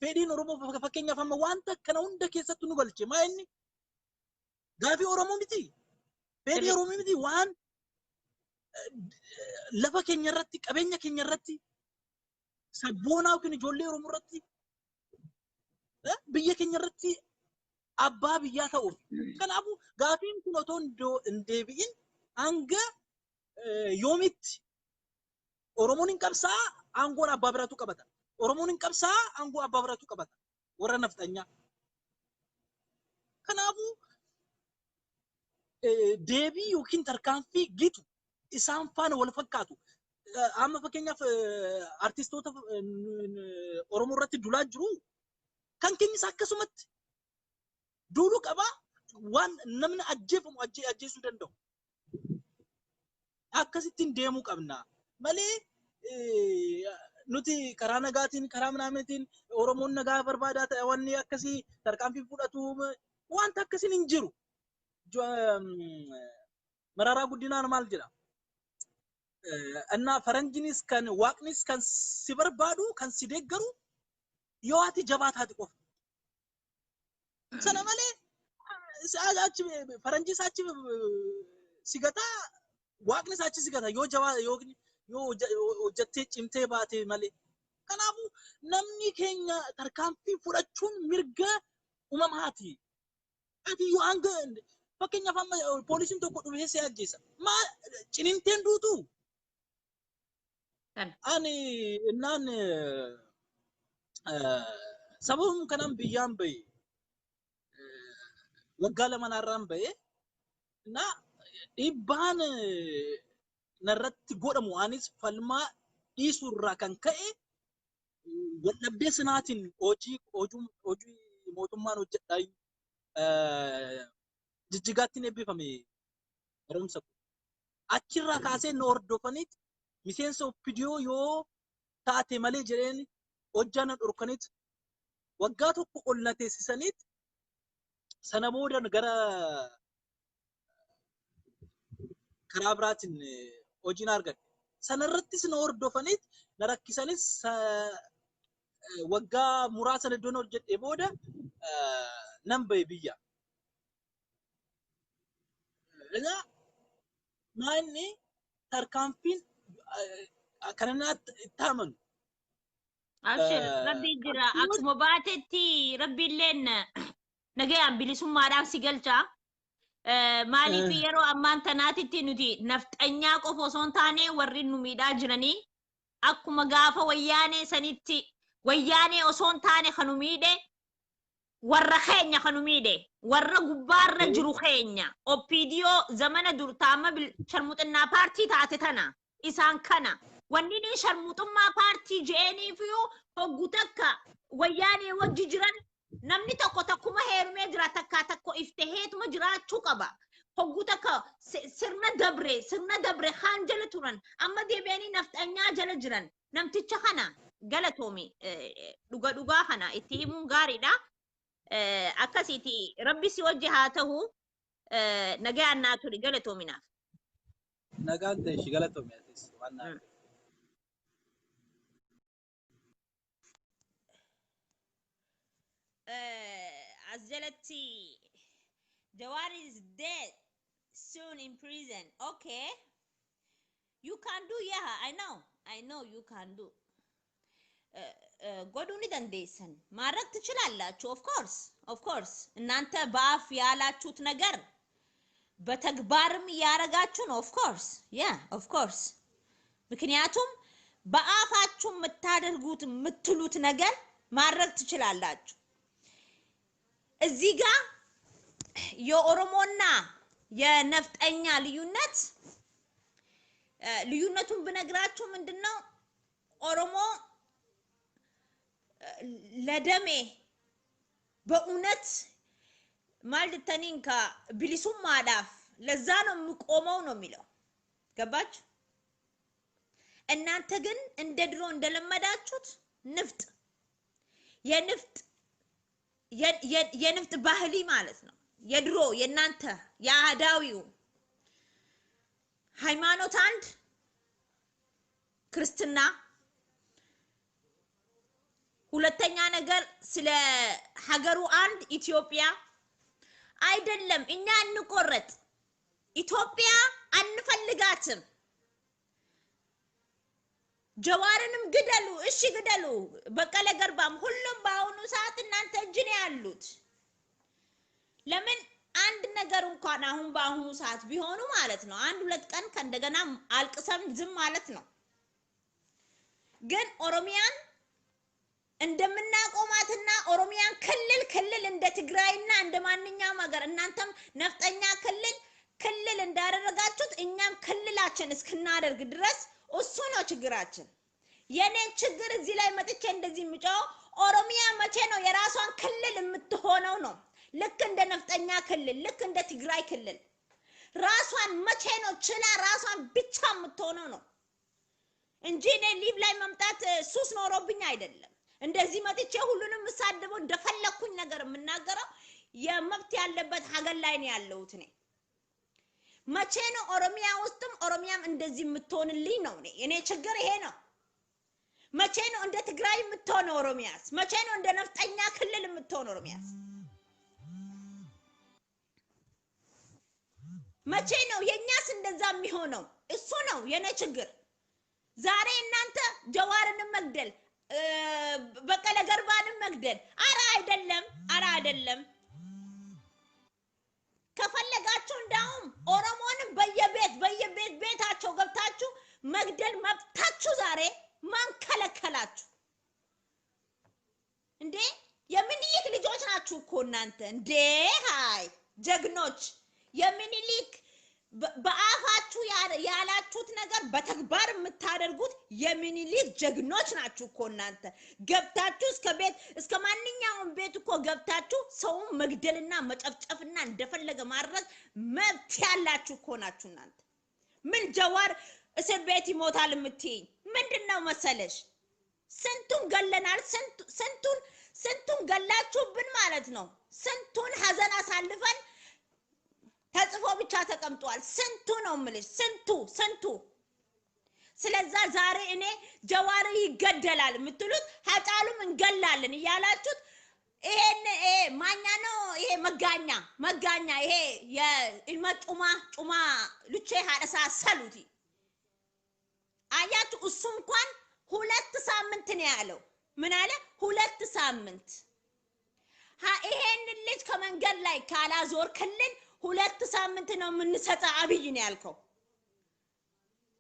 Fedhiin Oromoo fakkeenyaaf amma wanta kana hunda keessatti nu galche maa inni gaafii Oromoo miti. Fedhii Oromoo miti waan lafa keenya irratti qabeenya keenya irratti sabboonaa yookiin ijoollee Oromoo irratti biyya keenya irratti abbaa biyyaa ta'uuf. Kanaafuu gaafiin kun otoo hin deebi'in hanga yoomitti Oromoon hin qabsaa aangoon abbaa biraatu qabata. Oromoon hin qabsaa aangoo abbaa biraatu qabata. Warra nafxanyaa. Kanaafuu deebii yookiin tarkaanfii gitu isaan faana wal fakkaatu. Amma fakkeenyaaf artistoota Oromoo irratti dulaa jiru kan keenyas akkasumatti duuluu qaba waan namni ajjeefamu ajjeesuu danda'u. Akkasittiin deemuu qabna. Malee nuti karaa nagaatiin karaa minaameetiin Oromoon nagaa barbaadaa ta'e wanni akkasii tarkaanfii fudhatu wanta akkasiin hin jiru. Mararaa Guddinaan maal jedha? እና ፈረንጅኒስ kan waaqnis kan si barbaadu kan si deeggaru yoo ati jabaa taate qofa. Sana malee achi faranjiis achi si gataa waaqnis achi si gata yoo jabaa yoo hojjettee cimtee baate malee. Kanaafuu namni keenya tarkaanfii fudhachuun mirga uumamaati. Ati yoo hanga fakkeenyaaf amma poolisiin tokko dhufee si ajjeesa. Maal ciniinteen duutu? Ani innaan sababuma kanaan biyyaan bahe waggaa lama narraan bahe እና dhiibbaan narratti godhamu anis falmaa dhiisuu irraa kan ka'e waldhabdee sanaatiin hojii hojii mootummaan hojjedhaa Jijjigaatti eebbifame barumsa kun. Achirraa kaasee na hordofaniit miseensa OPDO yoo taate malee jedheen hojjaa na dhorkaniit waggaa tokko ol na teessisaniit sana booda gara karaa biraatiin hojii na argadhe. Sanarrattis na hordofaniit na rakkisanis waggaa muraasa iddoon hojjedhee booda nan bahe biyya. Egaa maanni tarkaanfiin kana itti amanu. Abshir rabbi jira akkuma baatetti rabbi illeen nagayaan bilisummaadhaan si galcha. Maaliif yeroo ammaan tanaatitti nuti nafxanyaa qofa osoo hin taane warri nu miidhaa jiranii akkuma gaafa wayyaanee sanitti wayyaanee osoo hin taane kan nu miidhe warra keenya kan nu miidhe warra gubbaarra jiru keenya OPDO zamana dur taama sharmuxinnaa paartii taate tana isaan kana wanni ni sharmuxummaa paartii je'eniifiyyuu hoggu takka wayyaanee wajji jiran namni tokko takkuma heerumee jira takkaa takko iftaheetuma jiraachuu qaba. Hoggu takka sirna dabre kaan jala turan amma deebi'anii nafxanyaa jala jiran namticha kana galatoomi dhuga dhugaa kana itti himuun gaariidha. Akkasiiti rabbi si wajji haa ta'u nagaan naa turi galatoominaaf. Nagaan ta'e ishii galatoomi atis waan naa. As jalatti Jawar is dead soon in prison. Okay. You can do, yeah, I know. I know you can do. Godhuu ni dandeessan. ማድረግ ትችላላችሁ። Of course, of course። እናንተ በአፍ ያላችሁት ነገር በተግባርም እያረጋችሁ ነው። Of course, yeah, of course። ምክንያቱም በአፋችሁ የምታደርጉት የምትሉት ነገር ማድረግ ትችላላችሁ። እዚህ ጋር የኦሮሞና የነፍጠኛ ልዩነት ልዩነቱን ብነግራችሁ ምንድን ነው? ኦሮሞ ለደሜ በእውነት ማልተኒንካ bilisummaadhaaf ለዛ ነው የምቆመው ነው የሚለው። ገባችሁ? እናንተ ግን እንደ ድሮ እንደለመዳችሁት ንፍጥ የንፍጥ የንፍጥ ባህሊ ማለት ነው። የድሮ የእናንተ የአህዳዊው ሃይማኖት አንድ ክርስትና፣ ሁለተኛ ነገር ስለ ሀገሩ አንድ ኢትዮጵያ አይደለም። እኛ እንቆረጥ፣ ኢትዮጵያ አንፈልጋትም። ጀዋርንም ግደሉ፣ እሺ ግደሉ፣ በቀለ ገርባም፣ ሁሉም በአሁኑ ሰዓት እናንተ እጅ ነው ያሉት። ለምን አንድ ነገር እንኳን አሁን በአሁኑ ሰዓት ቢሆኑ ማለት ነው አንድ ሁለት ቀን ከእንደገና አልቅሰም ዝም ማለት ነው። ግን ኦሮሚያን እንደምናቆማትና ኦሮሚያን ክልል ክልል እንደ ትግራይና እንደ ማንኛውም ሀገር እናንተም ነፍጠኛ ክልል ክልል እንዳደረጋችሁት እኛም ክልላችን እስክናደርግ ድረስ እሱ ነው ችግራችን። የኔ ችግር እዚህ ላይ መጥቼ እንደዚህ የምጮኸው ኦሮሚያ መቼ ነው የራሷን ክልል የምትሆነው ነው። ልክ እንደ ነፍጠኛ ክልል፣ ልክ እንደ ትግራይ ክልል ራሷን መቼ ነው ችላ ራሷን ብቻ የምትሆነው ነው እንጂ እኔ live ላይ መምጣት ሱስ ኖሮብኝ አይደለም። እንደዚህ መጥቼ ሁሉንም የምሳደበው እንደፈለኩኝ ነገር የምናገረው የመብት ያለበት ሀገር ላይ ነው ያለሁት እኔ። መቼ ነው ኦሮሚያ ውስጥም ኦሮሚያም እንደዚህ የምትሆንልኝ ነው እኔ እኔ ችግር ይሄ ነው። መቼ ነው እንደ ትግራይ የምትሆነው ኦሮሚያስ? መቼ ነው እንደ ነፍጠኛ ክልል የምትሆን ኦሮሚያስ? መቼ ነው የእኛስ እንደዛ የሚሆነው? እሱ ነው የኔ ችግር። ዛሬ እናንተ ጀዋርንም መግደል በቀለ ገርባንም መግደል፣ አረ አይደለም፣ አረ አይደለም። ከፈለጋችሁ እንዳውም ኦሮሞንም በየቤት በየቤት ቤታቸው ገብታችሁ መግደል መብታችሁ። ዛሬ ማን ከለከላችሁ እንዴ? የሚኒሊክ ልጆች ናችሁ እኮ እናንተ እንዴ! ሃይ ጀግኖች! የሚኒሊክ በአፋችሁ ያላችሁት ነገር በተግባር የምታደርጉት የሚኒሊክ ጀግኖች ናችሁ እኮ እናንተ። ገብታችሁ እስከ ቤት እስከ ማንኛውም ቤት እኮ ገብታችሁ ሰውን መግደልና መጨፍጨፍና እንደፈለገ ማድረግ መብት ያላችሁ እኮ ናችሁ እናንተ። ምን ጀዋር እስር ቤት ይሞታል የምትይኝ ምንድን ነው መሰለሽ? ስንቱን ገለናል፣ ስንቱን ስንቱን ገላችሁብን ማለት ነው። ስንቱን ሀዘን አሳልፈን ተጽፎ ብቻ ተቀምጧል። ስንቱ ነው የምልሽ፣ ስንቱ ስንቱ። ስለዛ ዛሬ እኔ ጀዋር ይገደላል የምትሉት ሀጫሉም እንገላለን እያላችሁት ይሄን ይሄ ማኛ ነው ይሄ መጋኛ መጋኛ ይሄ የኢልመ ጩማ ጩማ ሉቼ ሀደሳ ሰሉቲ አያችሁ። እሱ እንኳን 2 ሳምንት ነው ያለው። ምን አለ? 2 ሳምንት ይሄንን ልጅ ከመንገድ ላይ ካላዞርክልን 2 ሳምንት ነው የምንሰጠው አብይ ነው ያልከው።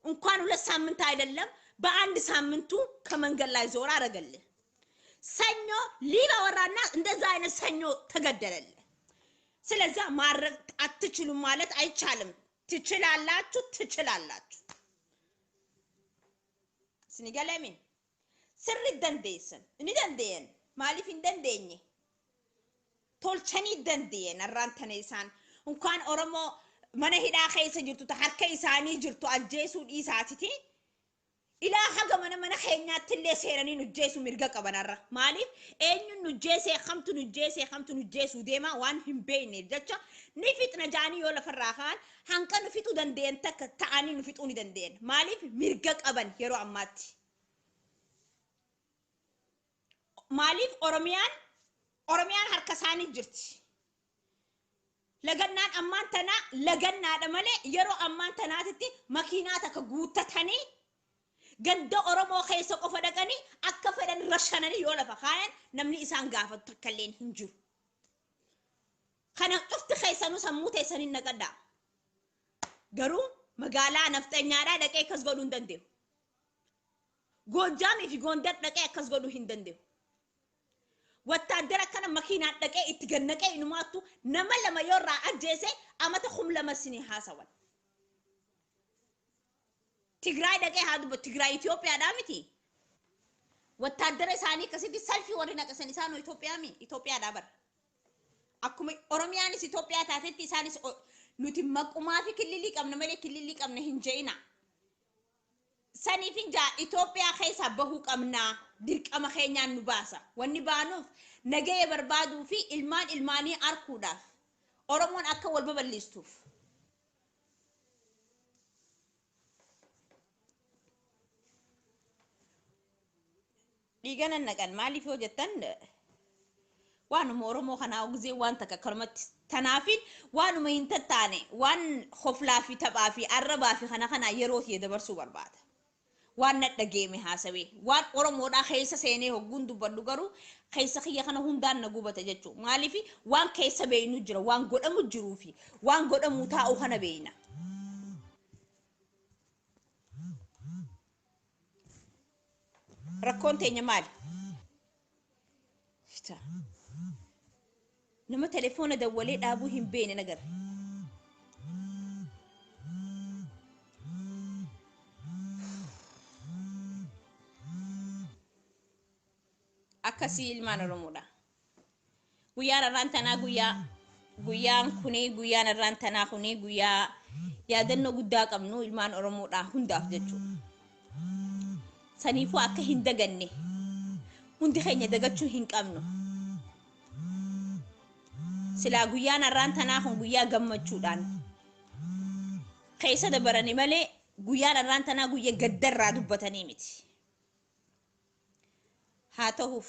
እንኳን 2 ሳምንት አይደለም በአንድ ሳምንቱ ከመንገድ ላይ ዞር አረገልህ። ሰኞ ሊባ ወራና እንደዛ አይነት ሰኞ ተገደለልህ። ስለዛ ማድረግ አትችሉም ማለት አይቻልም። ትችላላችሁ፣ ትችላላችሁ። Sinigalemi sirri dandeessan ni dandeen maaliif hin dandeenye tolchanii dandeen arraan tana isaan እንኳን ኦሮሞ mana hidhaa keessa jirtu ta harka isaanii jirtu ajjeesuu dhiisaatiti ilaa haga mana mana keenyaatti illee seeranii nu jeesuu mirga qaban har'a. Maaliif eenyuun nu jeesee kamtu nu jeesee kamtu nu jeesuu deema waan hin beekneef jecha ni fixna jaanii yoo lafarraa ka'an hanqa nu fixuu danda'an takka ta'anii nu fixuu ni danda'an. Maaliif mirga qaban yeroo ammaatti. Maaliif Oromiyaan harka isaanii jirti. Lagannaan ammaan tanaa lagannaadha malee yeroo ammaan tanaatitti makiinaa takka guuttatanii ganda Oromoo keessa qofa dhaqanii akka fedhan rashananii yoo lafa kaayan namni isaan gaafatu takkalleen hin jiru. Kana cufti keessanuu sammuu teessaniin naqadhaa. Garuu magaalaa nafxanyaadhaa dhaqee akkas godhuu hin danda'u. Goojjaamii fi Gondar dhaqee akkas godhuu hin danda'u. Wattaaddara akkana makiinaan dhaqee itti gannaqee inumaattu nama lama yoo irraa ajjeese amata 2000 sinii haasawan. Tigraay dhaqee haa dubbatu. Tigraay Itoophiyaadhaa miti. Wattaaddara isaanii akkasitti salfii warri naqasan isaanoo Itoophiyaa mi? Itoophiyaadhaa bara. Akkuma Oromiyaanis Itoophiyaa taatetti isaanis nuti maqumaa fi killilii qabna malee killilii qabna hin je'ina. Saniif hin jaa Itoophiyaa keessaa bahuu qabnaa dirqama keenyaan nu baasa. Wanni baanuuf nagaya barbaaduu fi ilmaan ilmaanii arkuudhaaf Oromoon akka wal babal'istuuf. Dhiiga nan naqan maaliif yoo jettan waanuma Oromoo kanaa ogzee waan takka akkanumatti tanaafin waanuma hin tattaane waan hoflaa fi taphaa fi arrabaa fi kana kana yeroo ta'e dabarsuu barbaada. Waan nadhageeme haasawee waan Oromoodhaa keessa seenee hogguun dubbadhu garuu keessa kiyya kana hundaan na gubata jechuudha. Maaliif waan keessa beeynu jira waan godhamu jiruu fi waan godhamu taa'u kana beeyna. Rakkoon teenya maali? Nama telefoona dawwalee dhaabuu hin beekne nagarra. Akkasii ilmaan Oromoodha. Guyyaan har'aan tanaa guyyaan kuni guyyaan har'aan tanaa kuni guyyaa yaadannoo guddaa qabnu ilmaan Oromoodha hundaaf jechuudha. Saniifuu akka hin daganne hundi keenya dagachuu hin qabnu. Silaa guyyaan har'aan tanaa kun guyyaa gammachuudhaan keessa dabaranii malee guyyaan har'aan tanaa guyyaa gaddarraa dubbatanii miti. Haa ta'uuf